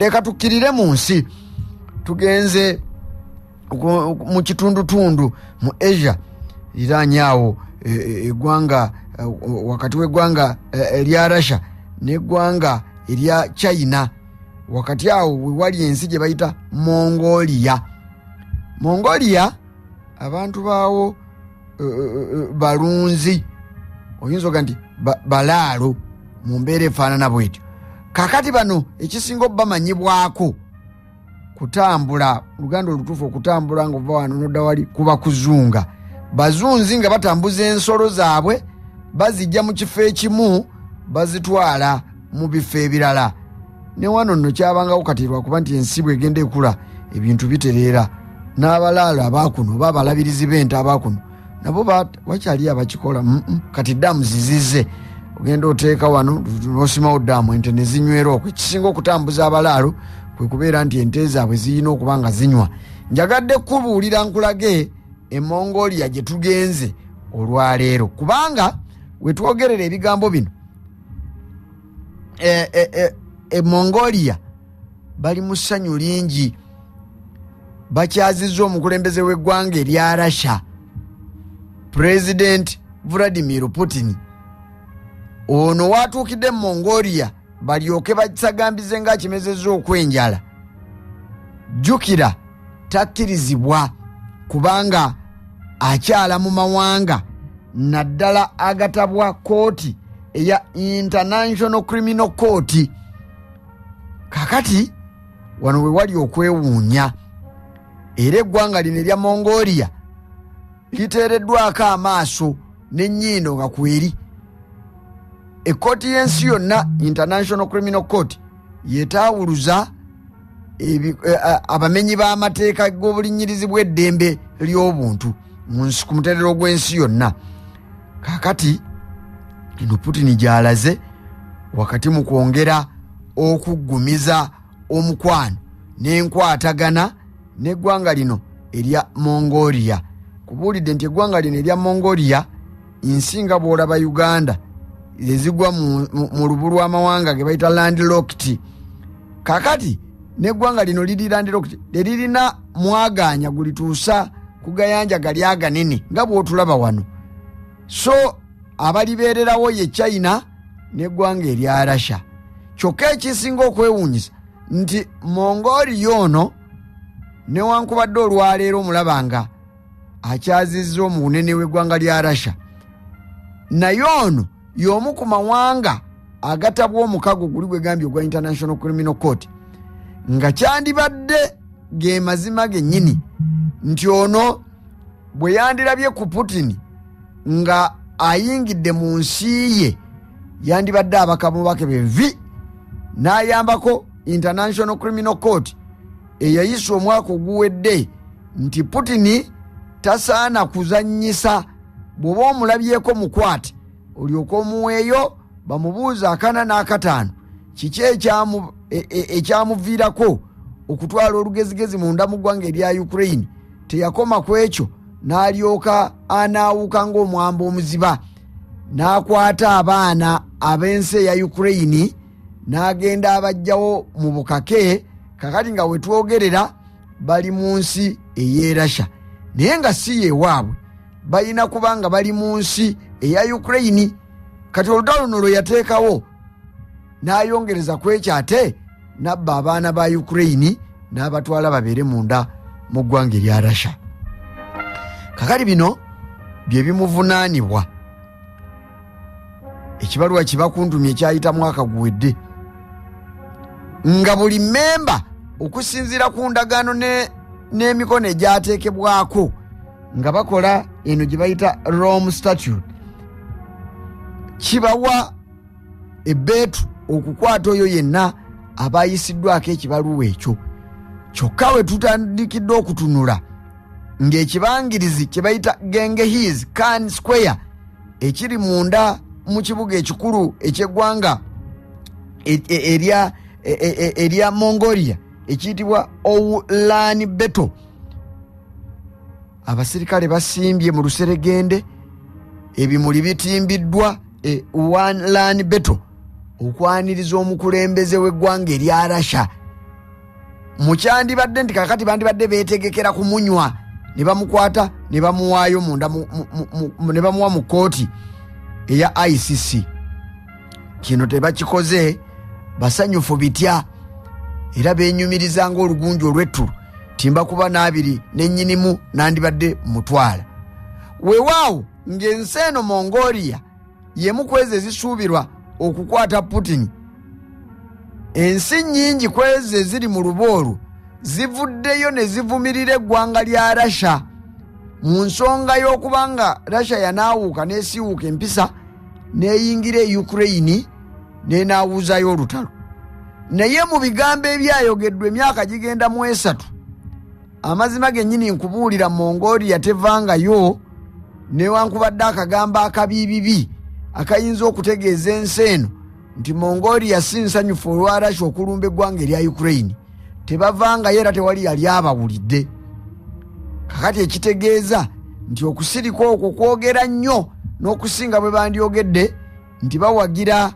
Leka tukkirire mu nsi, tugenze mu kitundutundu mu Asia, liraanye awo eggwanga, wakati w'eggwanga erya Russia n'eggwanga erya China. Wakati awo we wali ensi gye bayita Mongolia. Mongolia abantu baawo balunzi, oyinza oga nti balaalo mu mbeera efaanana bwetyo. Kakati bano ekisinga obbamanyibwako kutambula, Luganda olutuufu okutambula ng'ova wano n'odda wali kuba kuzunga. Bazunzi nga batambuza ensolo zaabwe, bazijja mu kifo ekimu bazitwala mu bifo ebirala. Ne wano nno kyabangawo kati lwakuba nti ensi bw'egenda ekula ebintu bitereera, n'abalaalo abaakuno oba abalabirizi b'ente abaakuno nabo wakyali abakikola. Kati ddaamu zizizze, ogenda oteeka wano n'osimawo ddaamu ente ne zinywera okwo. Ekisinga okutambuza abalaalo kwe kubeera nti ente zaabwe zirina okuba nga zinywa. Njagadde kubuulira nkulage e Mongolia gye tugenze olwaleero, kubanga we twogerera ebigambo bino e Mongolia bali mu ssanyu lingi, bakyazizza omukulembeze w'eggwanga erya Russia, President Vladimir Putin. Ono watuukidde mu Mongolia balyoke basagambize ng'akimezezza okwenjala. Jjukira takkirizibwa kubanga akyala mu mawanga naddala agatabwa kooti eya International Criminal Court. Kakati wano we wali okwewuunya, era eggwanga lino erya Mongolia liteereddwako amaaso n'ennyindo nga kweri. Ekkooti y'ensi yonna International Criminal Court yetaawuluza abamenyi b'amateeka g'obulinnyirizi bw'eddembe ly'obuntu ku muterero gw'ensi yonna. Kaakati eno Putin gy'alaze wakati mu kwongera okuggumiza omukwano n'enkwatagana n'eggwanga lino erya Mongolia. Kubuulidde nti eggwanga lino erya Mongolia nsi nga bw'olaba Uganda ezigwa mu lubu lw'amawanga ge bayita landlocked. Kaakati n'eggwanga lino liri landlocked, teririna mwagaanya gulituusa ku gayanja gali aganene nga bw'otulaba wano. So abalibeererawo ye China n'eggwanga erya Russia. Kyokka ekisinga okwewuunyisa nti Mongolia ono newankubadde olwaleero omulaba nga akyazizza omunene w'eggwanga lya Russia, naye ono y'omu ku mawanga agatabwa omukago guli gwegambye ogwa International Criminal Court, nga kyandibadde ge mazima gennyini nti ono bwe yandirabye ku Putin nga ayingidde mu nsi ye, yandibadde abaka mubake be vi n'ayambako International Criminal Court eyayisa omwaka oguwedde nti Putin tasaana kuzannyisa, bw'oba omulabyeko mukwate olyoke omuweeyo bamubuuze akana n'akataano kiki ekyamuviirako okutwala olugezigezi munda mu ggwanga erya Ukraine. Teyakoma ku ekyo, n'alyoka anaawuka ng'omwambo omuziba, n'akwata abaana ab'ensi eya Ukraine n'agenda abajjawo mu bukake. Kakati nga wetwogerera bali mu nsi ey'e Russia, naye nga si yewaabwe, balina kuba nga bali mu nsi eya Ukraine. Kati olutalo luno lwe yateekawo n'ayongereza ku ekyo ate n'abba abaana ba Ukraine n'abatwala babeere munda mu ggwanga erya Russia. Kakati bino bye bimuvunaanibwa. Ekibaluwa kibakuntumye ekyayita mwaka guwedde, nga buli mmemba okusinziira ku ndagaano n'emikono egyateekebwako nga bakola eno gye bayita Rome Statute, kibawa ebbeetu okukwata oyo yenna abayisiddwako ekibaluwa ekyo. Kyokka we tutandikidde okutunula ng'ekibangirizi kye bayita Genghis Khan Square ekiri munda mu kibuga ekikulu eky'eggwanga erya Mongolia ekiyitibwa Ulan Bator, abasirikale basimbye mu luseregende, ebimuli bitimbiddwa e Ulan Bator okwaniriza omukulembeze w'eggwanga erya Russia. Mukyandibadde nti kakati bandibadde beetegekera kumunywa ne bamukwata ne bamuwaayo munda ne bamuwa mu kkooti eya ICC. Kino tebakikoze, basanyufu bitya era beenyumiriza ng'olugunju olw'ettulu timba kuba n'abiri nennyinimu nandibadde mutwala. Weewaawo ng'ensi eno Mongolia y'emu ku ezo ezisuubirwa okukwata Putin. Ensi nnyingi ku ezo eziri mu lubu olwo zivuddeyo ne zivumirira eggwanga lya Russia mu nsonga y'okuba nga Russia yanaawuuka n'esiiwuuka empisa n'eyingira e Ukraine n'enaawuuzayo olutalo. Naye mu bigambo ebyayogeddwa emyaka gigenda mu 3, amazima gennyini nkubuulira Mongolia tevangayo newankubadde akagambo akabiibibi akayinza okutegeeza ensi eno nti Mongolia si nsanyufu olwa Russia okulumba eggwanga erya Ukraine. Tebavangayo era tewali yali abawulidde. Kakati ekitegeeza nti okusirika okwo kwogera nnyo n'okusinga bwe bandyogedde nti bawagira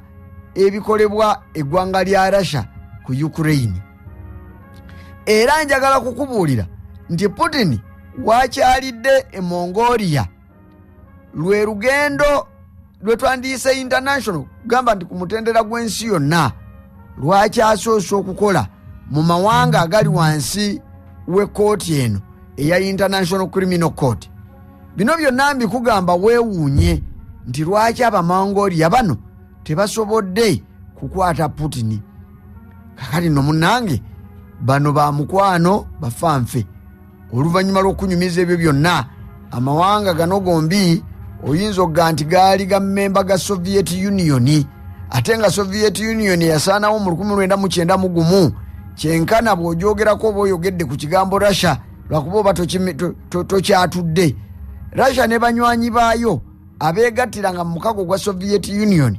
ebikolebwa eggwanga lya Russia ku Ukraine. Era njagala kukubuulira nti Putin wakyalidde e Mongolia lwe lugendo lwe twandiyise international, kugamba nti ku mutendera gw'ensi yonna lwakyasoose okukola mu mawanga agali wansi w'ekkooti eno eya International Criminal Court. Bino byonna mbikugamba weewuunye nti lwaki Abamongolia bano tebasobodde kukwata Putin. Kakati nno munnange bano ba mukwano bafanfe. Oluvannyuma lw'okunyumiza ebyo byonna, amawanga gano gombi oyinza okugamba nti gaali ga mmemba ga Soviet Union, ate nga Soviet Union yasaanawo mu 1991. Kyenkana bw'ogyogerako oba oyogedde ku kigambo Russia lwakuba oba tokyatudde. Russia ne banywanyi baayo abeegattiranga mu mukago gwa Soviet Union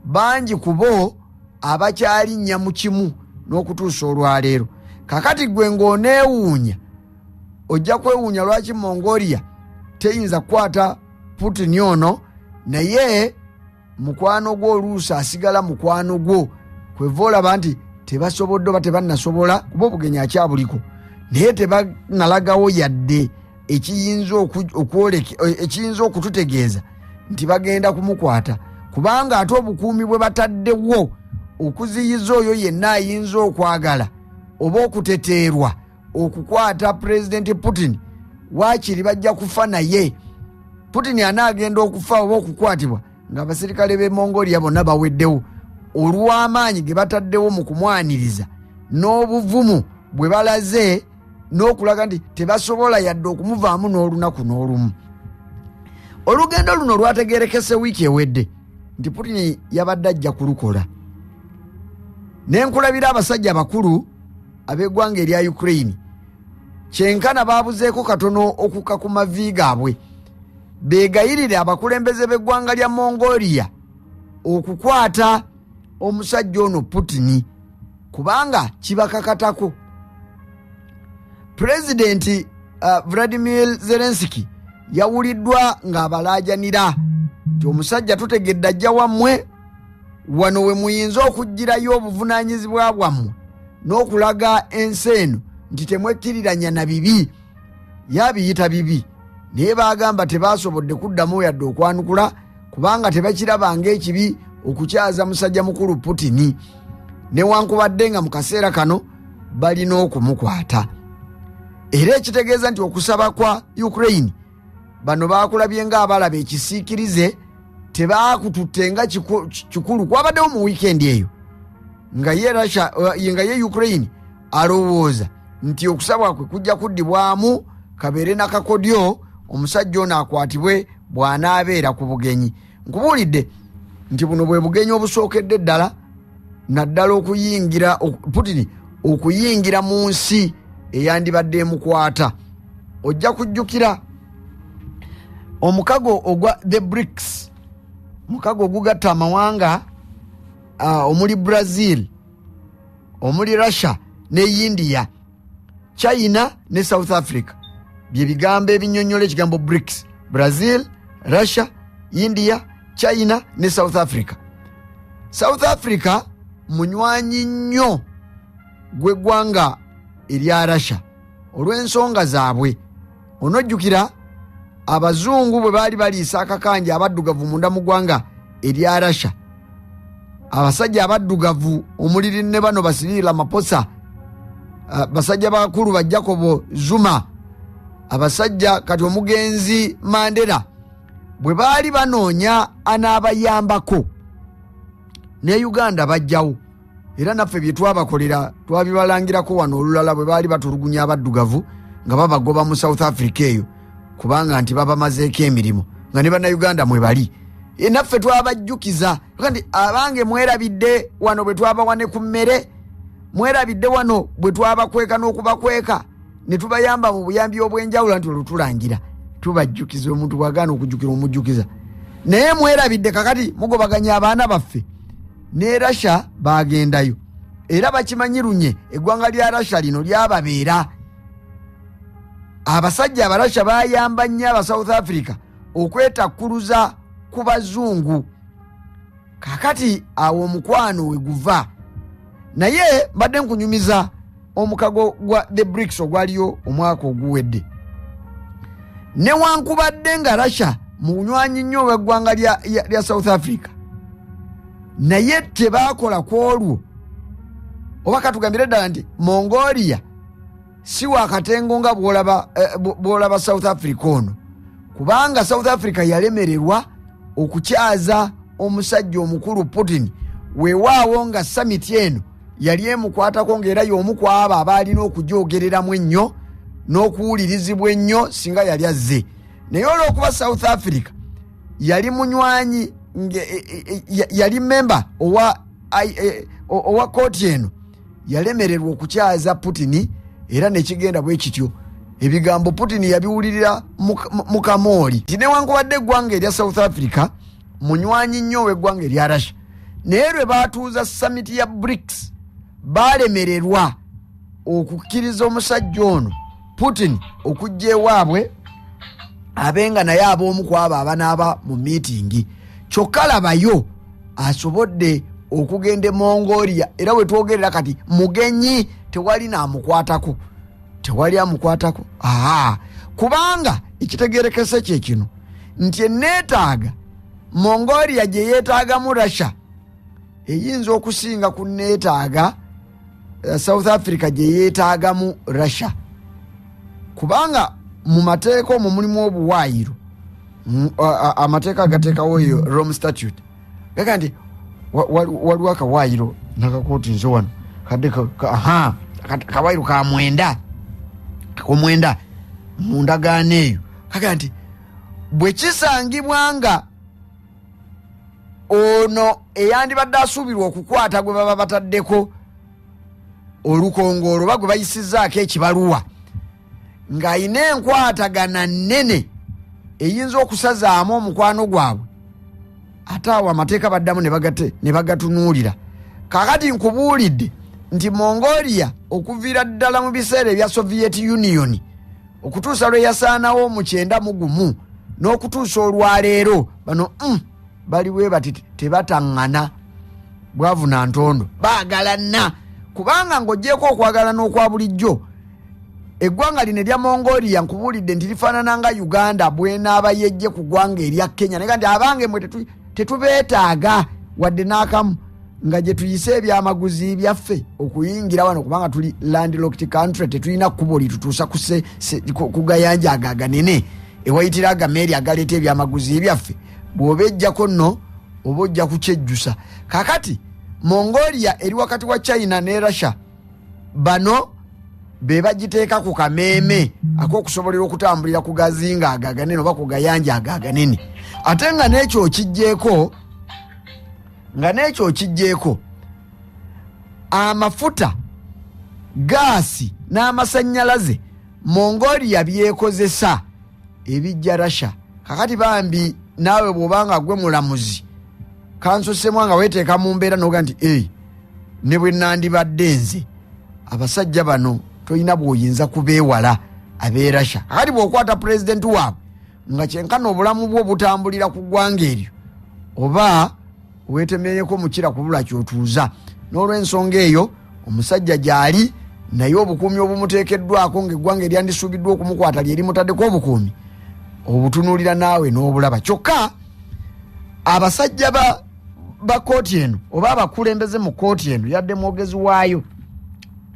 bangi ku bo abakyalinnya mu kimu n'okutuusa olwaleero. Kakati gwe ng'oneewuunya, ojja kwewuunya lwaki Mongolia teyinza kukwata Putin ono, naye mukwano gwo oluusi asigala mukwano gwo. Kweva olaba nti tebasobodde oba tebannasobola kuba obugenyi akyabuliko, naye tebannalagawo yadde ekiyinza okututegeeza nti bagenda kumukwata, kubanga ate obukuumi bwe bataddewo okuziyiza oyo yenna ayinza okwagala oba okuteteerwa okukwata Pulezidenti Putin, waakiri bajja kufa naye. Putin anaagenda okufa oba okukwatibwa ng'abasirikale b'e Mongolia bonna baweddewo olw'amaanyi ge bataddewo mu kumwaniriza n'obuvumu bwe balaze n'okulaga nti tebasobola yadde okumuvaamu n'olunaku n'olumu. Olugendo luno lwategeerekese wiiki ewedde nti Putin yabadde ajja kulukola. Ne nkulabira abasajja abakulu ab'eggwanga erya Ukraine kyenkana baabuzeeko katono okukka ku mavi gaabwe, beegayirire abakulembeze b'eggwanga lya Mongolia okukwata omusajja ono Putin kubanga kibakakatako. Pulezidenti Vladimir Zelensky yawuliddwa ng'abalaajanira nti omusajja tutegedde ajja wammwe, wano we muyinza okuggyirayo obuvunaanyizibwa bwammwe n'okulaga ensi eno nti temwekkiriranya na bibi. Yabiyita bibi, naye baagamba tebasobodde kuddamu yadde okwanukula kubanga tebakiraba ng'ekibi okukyaza musajja mukulu Putin, newankubadde nga mu kaseera kano balina okumukwata. Era ekitegeeza nti okusaba kwa Ukraine bano baakulabye ng'abalaba ekisiikirize, tebaakututte nga kikulu. Kwabaddewo mu wiikendi eyo nga ye Russia, nga ye Ukraine alowooza nti okusaba kwe kujja kuddibwamu kabeere nakakodyo omusajja ono akwatibwe bw'anaabeera ku bugenyi. Nkubuulidde nti buno bwe bugenyi obusookedde ddala naddala okuyingira Putin okuyingira mu nsi eyandibadde emukwata. Ojja kujjukira omukago ogwa the BRICS, mukago ogugatta amawanga omuli Brazil, omuli Russia ne India, China ne South Africa. Bye bigambo ebinnyonnyola ekigambo BRICS: Brazil, Russia, India, China ne South Africa. South Africa munywanyi nnyo gw'eggwanga erya Russia olw'ensonga zaabwe. Onojjukira abazungu bwe baali baliisa akakanja abaddugavu munda mu ggwanga erya Russia, abasajja abaddugavu omuliri ne bano ba Cyril Ramaphosa, basajja bakulu ba Jacob Zuma, abasajja kati omugenzi Mandela, bwe baali banoonya anaabayambako ne Uganda bajjawo. Era naffe bye twabakolera twabibalangirako wano olulala bwe baali batulugunya abaddugavu nga babagoba mu South Africa eyo, kubanga nti babamazeeko emirimu nga ne bannayuganda mwe bali. Naffe twabajjukiza nti abange mwerabidde wano bwe twabawa ne ku mmere, mwerabidde wano bwe twabakweka n'okubakweka ne tubayamba mu buyambi obw'enjawulo, nti olwo tulangira tubajjukiza. Omuntu bw'agaana okujjukira omujjukiza, naye mwerabidde kakati mugobaganya abaana baffe. Ne Russia bagendayo era bakimanyi lunye eggwanga lya Russia lino lyababeera. Abasajja Abarasha bayamba nnyo aba South Africa okwetakkuluza ku bazungu. Kakati awo omukwano we guva. Naye mbadde nkunyumiza omukago gwa the BRICS ogwaliyo omwaka oguwedde. Newankubadde nga Russia munywanyi nnyo w'eggwanga lya South Africa, naye tebakola ku olwo. Oba katugambire ddala nti Mongolia si wakatengo nga bw'olaba South Africa ono, kubanga South Africa yalemererwa okukyaza omusajja omukulu Putin. Weewaawo nga summit eno yali emukwatako ng'era y'omu ku abo abaalina okugyogereramu ennyo n'okuwulirizibwa ennyo singa yali azze. Naye olw'okuba South Africa yali munywanyi, yali memba owa kooti eno, yalemererwa okukyaza Putin era nekigenda bwe kityo. Ebigambo Putin yabiwulirira mu kamooli. Newankubadde eggwanga erya South Africa munywanyi nnyo ow'eggwanga erya Russia, naye lwe baatuuza summit ya BRICS balemererwa okukkiriza omusajja ono Putin okujja ewaabwe abe nga naye ab'omu ku abo abanaaba mu miitingi. Kyokka labayo asobodde okugenda e Mongolia, era we twogerera kati mugenyi, tewali naamukwatako, tewali amukwatako. Kubanga ekitegerekese kye kino nti eneetaaga Mongolia gye yeetaagamu Russia eyinza okusinga ku neetaaga South Africa gye yeetaagamu Russia, kubanga mu mateeka omwo mulimu obuwaayiro. Amateeka agateekawo eyo Rome Statute gaga nti waliwo akawaayiro nakakooti nze wano kadde kawaayiro ka mwenda akomwenda mu ndagaano eyo, kaga nti bwe kisangibwa nga ono eyandibadde asuubirwa okukwata gwe baba bataddeko olukongoolo oba gwe bayisizzaako ekibaluwa ng'ayina enkwatagana nnene eyinza okusazaamu omukwano gwabwe, ate awo amateeka baddamu ne bagatunuulira. Kaakati nkubuulidde nti Mongolia okuviira ddala mu biseera ebya Soviet Union okutuusa lwe yasaanawo mu 91 n'okutuusa olwaleero, bano baliwe bati tebataŋŋana bwavu na ntondo, baagalana. Kubanga ng'oggyeko okwagala n'okwa bulijjo, eggwanga lino erya Mongolia nkubuulidde nti lifaanana nga Uganda bwenaaba yejje ku ggwanga erya Kenya, naye nti abange mwe tetubeetaaga wadde n'akamu nga gye tuyise ebyamaguzi byaffe okuyingira wano, kubanga tuli landlocked country, tetulina kkubo litutuusa ku gayanja ago aganene ewayitira agameeri agaleeta ebyamaguzi byaffe. Bw'oba ejjako nno oba ojja kukyejjusa. Kakati Mongolia eri wakati wa China ne Russia, bano be bagiteeka ku kameeme ak'okusobolera okutambulira ku gazinga ago aganene oba ku gayanja ago aganene. Ate nga n'ekyo okijjeeko amafuta, gaasi n'amasannyalaze Mongolia byekozesa ebijja Russia. Kakati bambi naawe bw'obanga gwe mulamuzi kansosemwa nga weeteeka mu mbeera n'oga nti ne bwe nandibadde nze abasajja bano tolina bw'oyinza kubeewala ab'e Russia. Kakati bw'okwata pulezidenti waabwe nga kyenkana obulamu bwo butambulira ku ggwanga eryo, oba weetemereko mukira kubula ky'otuuza. N'olw'ensonga eyo omusajja gy'ali Naye obukuumi obumuteekeddwako ng'eggwanga eryandisuubiddwa okumukwata lye limutaddeko obukuumi, obutunuulira naawe n'obulaba. Kyokka abasajja ba kooti eno oba abakulembeze mu kooti eno, yadde mwogezi waayo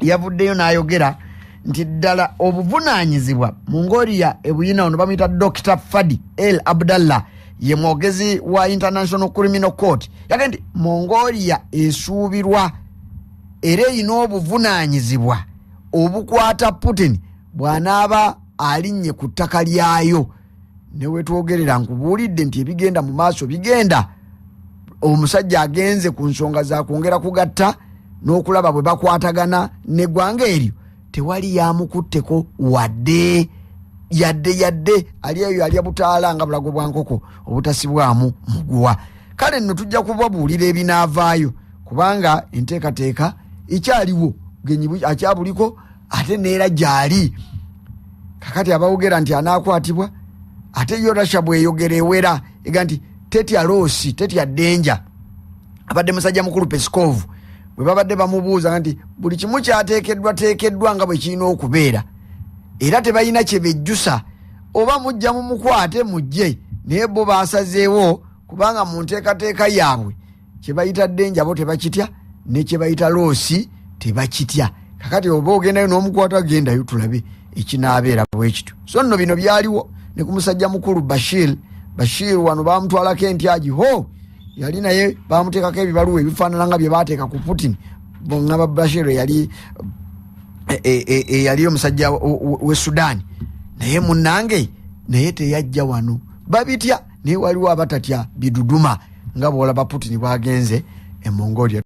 yavuddeyo n'ayogera nti ddala obuvunaanyizibwa Mongolia ebuyina. Ono bamuyita Dr Fadi El Abdallah, ye mwogezi wa International Criminal Court. Yagambye nti Mongolia esuubirwa era erina obuvunaanyizibwa obukwata Putin bw'anaaba alinnye ku ttaka lyayo. Ne wetwogerera nkubuulidde nti ebigenda mu maaso bigenda, omusajja agenze ku nsonga za kwongera kugatta n'okulaba bwe bakwatagana neggwanga eryo. Tewali yamukutteko wadde yadde yadde. Ali eyo alya butaala nga bulago bwa nkoko obutasibwamu muguwa. Kale nno tujja kubabuulira ebinaavaayo, kubanga enteekateeka ekyaliwo, genyi akyabuliko ate neera gyali. Kakati abawogera nti anaakwatibwa, ate yo Russia bweyogera ewera ega nti tetya loss, tetya danger. Abadde musajja mukulu Peskov bwe babadde bamubuuza nti buli kimu kyateekeddwa teekeddwa nga bwe kirina okubeera, era tebalina kye bejjusa, oba mujja mumukwate mujje, naye bo basazeewo kubanga mu nteekateeka yaabwe kye bayita danger bo tebakitya, ne kye bayita loss tebakitya. Kakati oba ogendayo n'omukwata, gendayo tulabe ekinaabeera bwe kityo. So nno bino byaliwo ne ku musajja mukulu Bashir. Bashir wano bamutwalako entyaji ho yali naye bamuteekako ebibaluwa ebifaanana nga bye bateeka ku Putin. Bongamba Bashir yali eyali omusajja we Sudan, naye munnange naye teyajja wano. Babitya, naye waliwo abatatya biduduma, nga bwolaba Putin bwagenze e Mongolia.